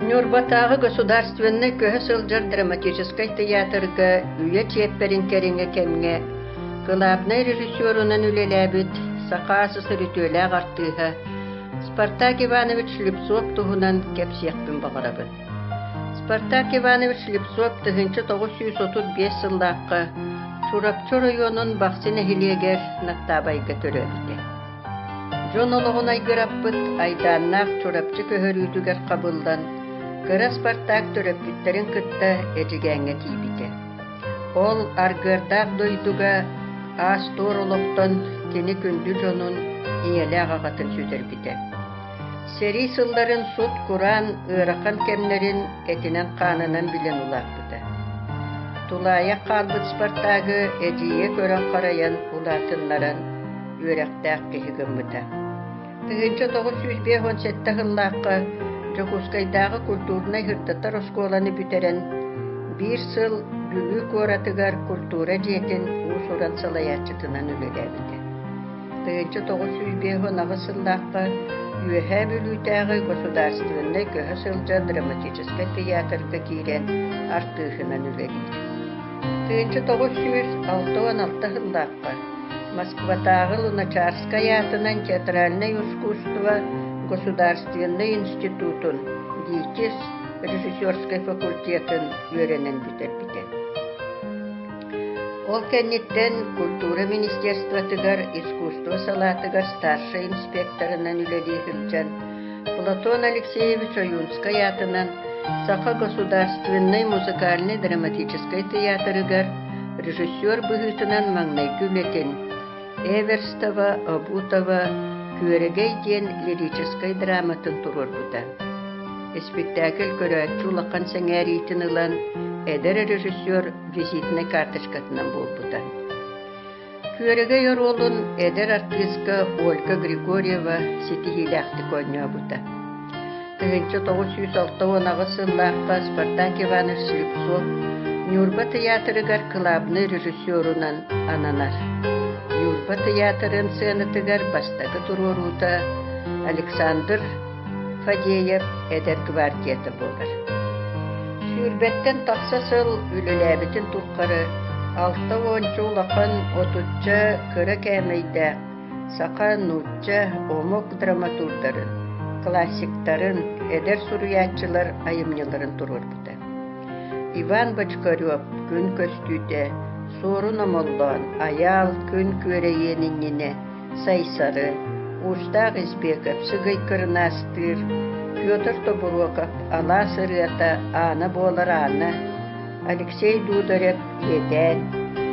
Ньурбатааҕы государственнай көһө сылдьар драматическай тыйаатырга үйэ чиэппэрин кэриҥэ кэмҥэ кылаабынай режиссерунан үлэлээбит Саха СССР үтүөлээх артыыһа Спартак Иванович Слепцов туһунан кэпсиэхпин баҕарабын. Спартак Иванович Слепцов 1935 сыллаахха Чурапчы оройуонун Бахсы нэһилиэгэр Наттаабайга төрөөбүтэ. Дьон олоҕун айгыраппыт айдааннаах Чурапчы көһөрүүтүгэр хабыллан, кыра Спартак төрөппүттэрин кытта Эдьигээҥҥэ тиийбитэ. Ол аргыардаах дойдуга аас-туор олохтон кини күндү дьонун, ийэлээх аҕатын сүтэрбитэ. Сэрии сылларын сут-кураан ыарахан кэмнэрин этинэн-хаанынан билэн улааппыта. Тулаайах хаалбыт Спартагы эдьиийэ көрөн-харайан улаатыннаран, үөрэхтээх киһи гыммыта. 1957 сыллаахха Дьокуускайдааҕы культурнай-сырдатар оскуоланы бүтэрэн, биир сыл Бүлүү куоратыгар культура дьиэтин уус-уран салайааччытынан үлэлээбитэ. 1958 сыллаахха Үөһээ Бүлүүтээҕи государственнай көһө сылдьар драматическай тыйаатырга киирэн артыыһынан үлэлиир. 1966 сыллаахха Москватааҕы Луначарскай аатынан театральнай искусство государственнай институтун ГИТИС режиссерскай факультетын үөрэнэн бүтэрбитэ. Ол кэнниттэн культура министерствотыгар искусство салаатыгар старшай инспекторынан үлэлии сылдьан Платон Алексеевич Ойуунскай аатынан Саха государственнай музыкальнай-драматическай тыйаатырыгар режиссер быһыытынан маҥнайгы үлэтин Эверстова, Обутова «Күөрэгэй» диэн лирическэй драматын туруорбута. Испиктээкил көрөөччү улахан сэҥээриитин ылан, эдэр режиссер визитнэй карточкатынан буолбута. Күөрэгэй оруолун эдэр артыыска Ольга Григорьева ситиһиилээхтик оонньообута. 1968 сыллаахха Спартак Иванович Слепцов Ньурба тыйаатырыгар кылаабынай режиссерунан ананар. Ньурба тыйаатырын сыанатыгар бастакы туруоруута Александр Фадеев эдэр гвардията буолар. Сүүрбэттэн тахса сыл үлэлээбитин тухары 60 улахан, отучча кыра кээмэйдээх саха, нуучча, омук драматурдарын, классиктарын, эдэр суруйааччылар айымньыларын туруорбута. Иван Бочкарев «Күн көстүүтэ», Суорун Омоллоон, Айаал, Күн күөрэйиэн иннинэ Сайсары, Уустаах Избеков Сыгый Кырынаастыыр, Петр Тобуруокап Алаас ырыата Аана буолар Аана, Алексей Дударев Иэдээн,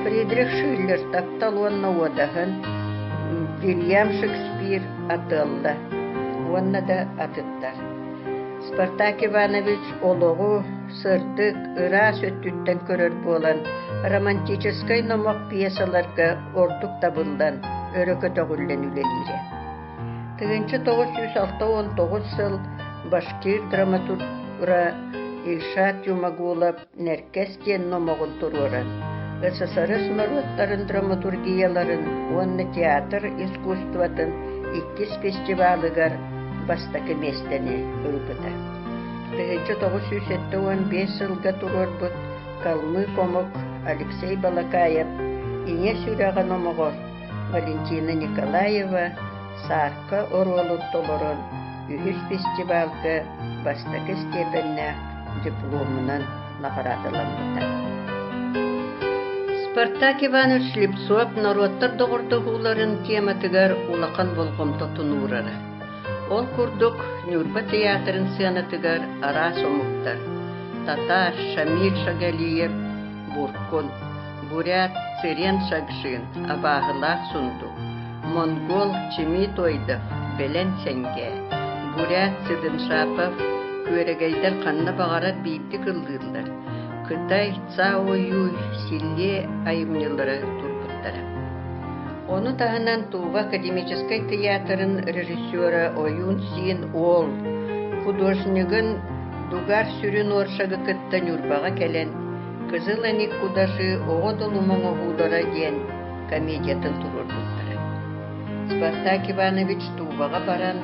Фридрих Шиллер Таптал уонна уодаһын, Вильям Шекспир Отелло уонна да атыттар. Спартак Иванович олоҕу сырдык, ыраас өттүттэн көрөр буолан, романтическай номох пьесаларга ордук табыллан, өрө көтөҕүллэн үлэлиирэ. 1969 сыл башкир драматурга Ильшат Юмагулов Нэркэс диэн номоҕун туруоран, СССР норуоттарын драматургияларын уонна театр искусствотын иккис фестивалыгар бастакы миэстэни ылбыта. 1975 сылга туруорбут Калмык омук Алексей Балакаев Ийэ сүрэҕэ номоҕор Валентина Николаева Саарка оруолун толорон үһүс фестивалга бастакы степеннээх дипломунан наҕараадаламмыта. Спартак Иванович Слепцов норуоттар доҕордоһууларын тематыгар улахан болҕомтотун уурара. Ол курдук, Ньурба тыйаатырын сыанатыгар араас омуктар татаар Шамиль Шагалиев, Буркун, бурят Цырен Шагшин, Абааһылаах сундук, монгол Чими Тойдов, Бэлэн Сэнгээ, бурят Цыдыншапов, Күөрэгэйдэр ханна баҕарар биирдик ыллыыллар, Кытай Цао Юй Силлиэ айымньылара турбуттара. Ону таһынан Тува академическай тыйаатырын режиссера Ойуун Сиин Уол художнигын Дугар сүрүн Оршагы кытта Ньурбаҕа кэлэн «Кызыл эник кудаши оҕо долума оҥоһуулара» диэн комедиятын туруорбуттара. Спартак Иванович Туваҕа баран,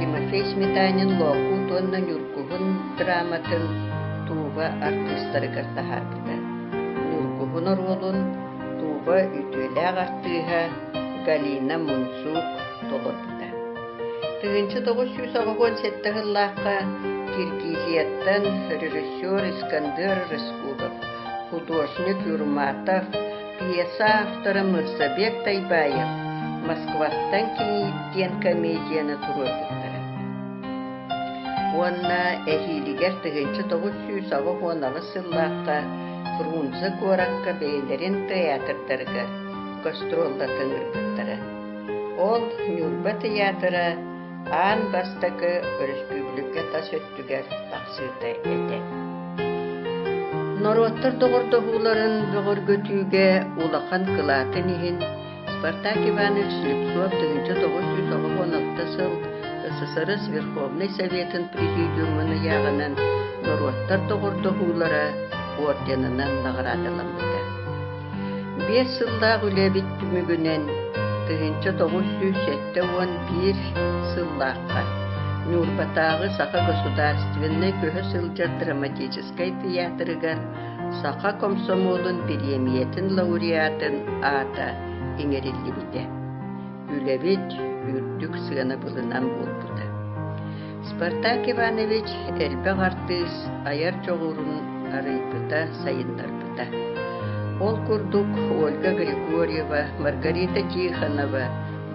Тимофей Сметанин Лоокуут уонна Ньургуһун драматын Туба артыыстарыгар таһаарбыта. Ньургуһун оруолун Туба үтүөлээх артыыһа Галина Мунцук толорбута. 1987 сыллаахха Киргизияттан режиссер Искандер Рыскулов, художник Юрматов, пьеса автора Мырзабек Тайбаев «Москваттан кийиит» диэн комедияны туруорбуттара. Уонна эһиилигэр 1988 сыллаахха Фрунзе куоракка бэйэлэрин тыйаатырдарыгар гастроллата ыҥырбыттара. Ол Ньурба тыйаатыра аан бастакы өрөспүүбүлүкэ тас өттүгэр тахсыыта этэ. Норуоттар доҕордоһууларын бөҕөргөтүүгэ улахан кылаатын иһин Спартак Иванович Слепцов 1996 сыл СССР Верховнай Советын Президиумун ыйааҕынан Норуоттар доҕордоһуулара орденынан наҕараадаламмыта. Биэс сыллаах үлэбит түмүгүнэн 1971 сыллаахха Ньурбатааҕы Саха государственнай көһө сылдьар драматическай тыйаатырыгар Саха комсомолун бириэмийэтин лауреатын аата иҥэриллибитэ. Үлэбит үрдүк сыанабылынан буолбута. Спартак Иванович элбэх артыыс айар дьоҕурун арыйбыта, сайыннарбыта. Ол курдук Ольга Григорьева, Маргарита Тихонова,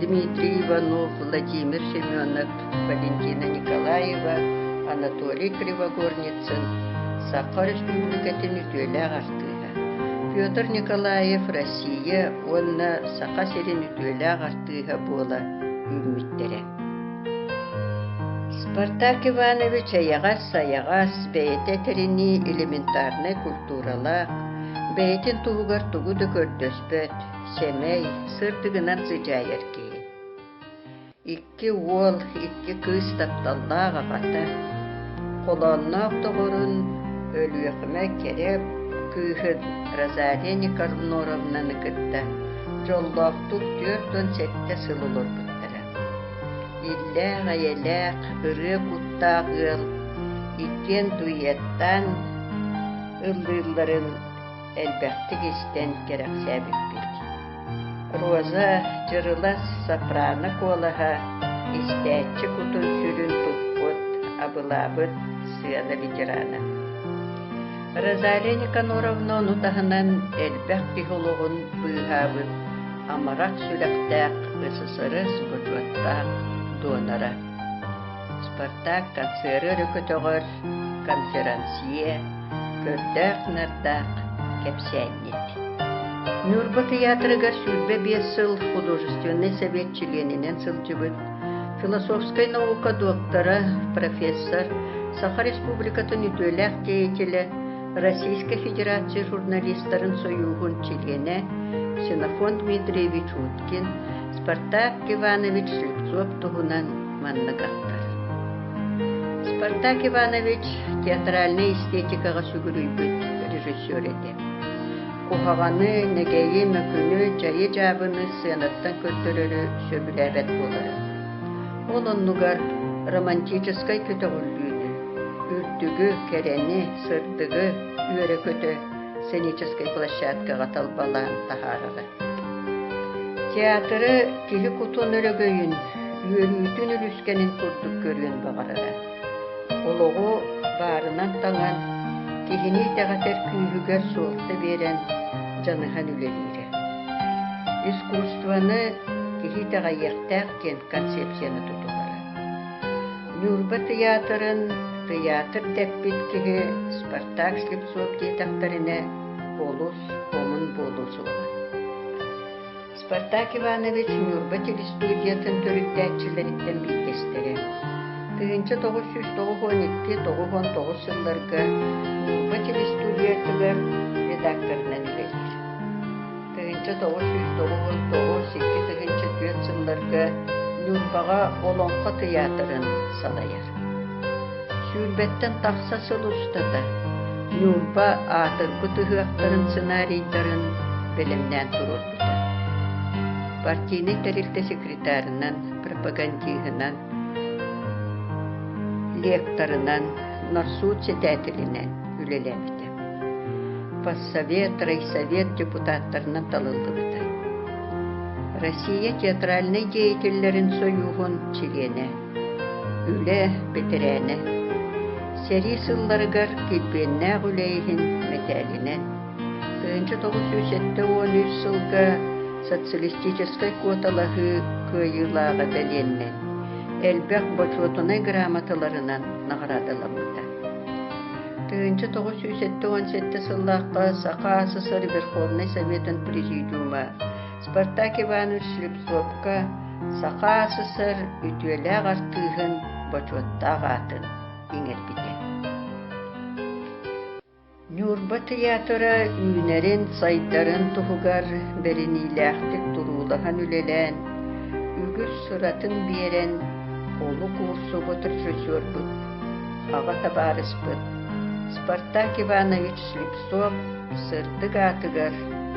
Дмитрий Иванов, Владимир Семенов, Валентина Николаева, Анатолий Кривогорницын Саха Өрөспүүбүлүкэтин үтүөлээх артыыһа, Петр Николаев Россия уонна Саха сирин үтүөлээх артыыһа буола үүммүттэрэ. Спартак Иванович эйэҕэс-сайаҕас, бэйэтэ этэринии элементарнай культуралаах, бэйэтин туһугар тугу да көрдөспөт, сэмэй, сырдыгынан сыдьаайар киһи. Икки уол, икки кыыс тапталлаах аҕата, холоонноох доҕорун Өлүөхүмэ кэрэ кыыһын Розалия Никаноровнаны кытта дьоллоохтук 47 сыл олорбуттара. Иллээх-эйэлээх, ырыа куттаах ыал иккиэн дуэттаан ыллыылларын элбэхтик истэн кэрэхсээбиппит. Роза дьырылас сопрано куолаһа истээччи кутун-сүрүн туппут, абылаабыт сыана ветерана. Розалия Никаноровна ону таһынан элбэх киһи олоҕун быыһаабыт амарах сүрэхтээх СССР бочуоттаах донора. Спартак концеры өрө көтөҕөр конферансье, көрдөөх-нардаах кэпсээнньит. Ньурба тыйаатырыгар 25 сыл художественнай совет чилиэнинэн сылдьыбыт, философскай наука доктора, профессор, Саха Республикатын үтүөлээх деятелэ, Российскай Федерация журналистарын сойууһун чилиэнэ Ксенофонт Дмитриевич Уткин Спартак Иванович Слепцов туһунан маннык ахтар. Спартак Иванович театральнай эстетикаҕа сүгүрүйбүт режиссер этэ. Куһаҕаны, нэгэйи, мөкүнү, дьайы-дьаабыны сценаттан көрдөрөрү сөбүлээбэт буолара. Ол оннугар романтическай көтөҕүллүүнү, үрдүгү, кэрэни, сырдыгы үөрэ-көтө сценическэй площадкаҕа талбалаан таһаарара. Театры киһи кутун өрөгөйүн, үөрүүтүн үлүскэнин курдук көрүөн баҕарара. Олоҕу баарынан таҥан, киһини итэҕэтэр күүһүгэр суолта биэрэн, дьаныһан үлэлиирэ. Искусствоны киһи итэҕэйиэхтээх диэн концепцияны тутуһара. Ньурба тыйаатырын тыйаатыр дэппит киһи Спартак Слепцов диэтэхтэринэ олус омун буолуо суоҕа. Спартак Иванович Ньурба телестудиятын төрүттээччилэриттэн биирдэстэрэ. 1992-99 сылларга Ньурба телестудиятыгар редакторынан үлэлиир. 1999-2004 сылларга Ньурбаҕа Олоҥхо тыйаатырын салайар. Сүүрбэттэн тахса сыл устата Ньурба аатырбыт ыһыахтарын сценарийдарын бэлэмнээн туруорбута. Партийнай тэрилтэ секретарынан, пропагандиһынан. лекторынан, нарсуут сэтээтэлинэн үлэлээбитэ. Поссовет, райсовет депутаттарынан талыллыбыта. Россия театральнай деятеллэрин сойууһун чилиэнэ, үлэ бэтэрээнэ. Сэрии сылларыгар килбиэннээх үлэ иһин мэтээлинэн 1973 сылга социалистическай куоталаһыы кыайыылааҕа бэлиэннэн, элбэх бочуотунай грамоталарынан наҕараадаламмыта. 1977 сыллаахха Саха АССР Верховнай Советын Президиума Спартак Иванович Слепцовка Саха АССР үтүөлээх артыыһын бочуоттаах аатын иҥэрбитэ. Ньурба тыйаатыра үүнэрин-сайдарын туһугар бэриниилээхтик туруулаһан үлэлээн, үгүс сыратын биэрэн, олук уурсубут режиссербут, аҕа табаарыспыт Спартак Иванович Слепцов сырдык аатыгар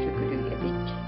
сүгүрүйэбит.